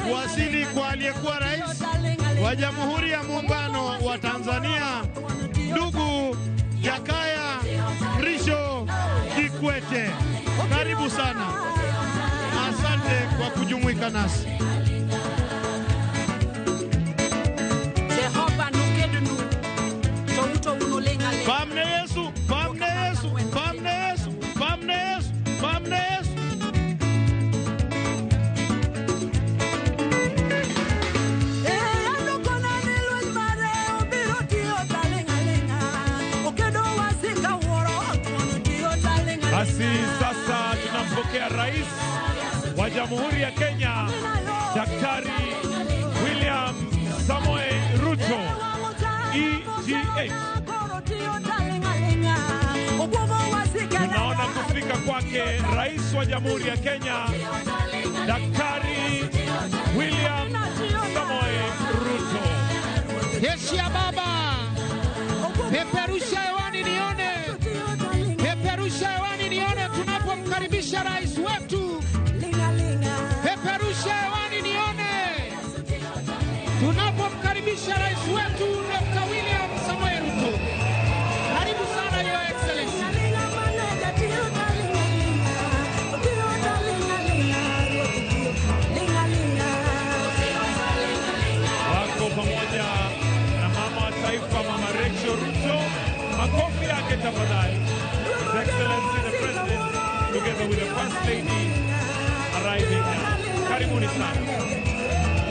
Kuwasili kwa aliyekuwa rais wa Jamhuri ya Muungano wa Tanzania, ndugu Jakaya Mrisho Kikwete. Karibu sana. Asante kwa kujumuika nasi. Pamne Yesu, pamne Yesu, pamne Yesu, pamne Yesu, pamne Yesu. Basi sasa tunampokea Rais wa Jamhuri ya Kenya, Daktari William Samoei Ruto, EGH. Tunaona kufika kwake Rais wa Jamhuri ya Kenya, Daktari William Samoei Ruto. Jeshi ya baba, peperusha hewani nione. Peperusha hewani nione tunapomkaribisha rais wetu. Peperusha hewani nione tunapomkaribisha rais wetu Dr. William Samoei Ruto. Karibu sana Your Excellency. Wako pamoja na mama wa taifa, Mama Rachel Ruto. Makofi yake tafadhali. His Excellency the President together with the First Lady arriving now. Karibuni sana.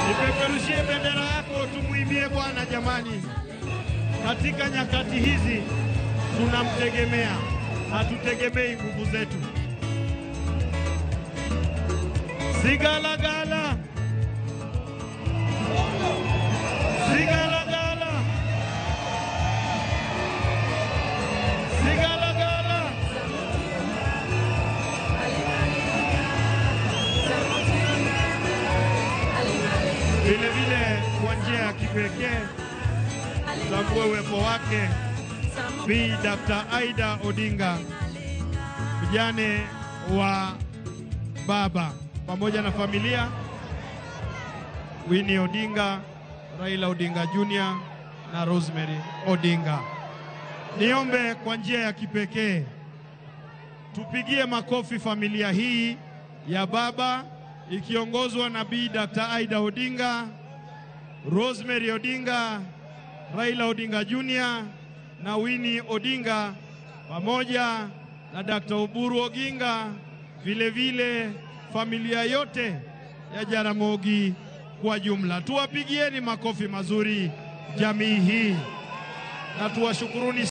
Nipeperushie bendera yako tumuimbie Bwana jamani. Katika nyakati hizi tunamtegemea, hatutegemei nguvu zetu. Sigalagala, sigalagala, sigalagala. Vile vile kwa njia ya kipekee tambue uwepo wake Bi Dr. Aida Odinga, mjane wa baba, pamoja na familia Winnie Odinga, Raila Odinga Jr. na Rosemary Odinga. Niombe kwa njia ya kipekee tupigie makofi familia hii ya baba ikiongozwa na Bi Dr. Aida Odinga, Rosemary Odinga, Raila Odinga Jr. na Winnie Odinga, pamoja na Dr. Oburu Oginga, vile vile familia yote ya Jaramogi kwa jumla. Tuwapigieni makofi mazuri jamii hii na tuwashukuruni.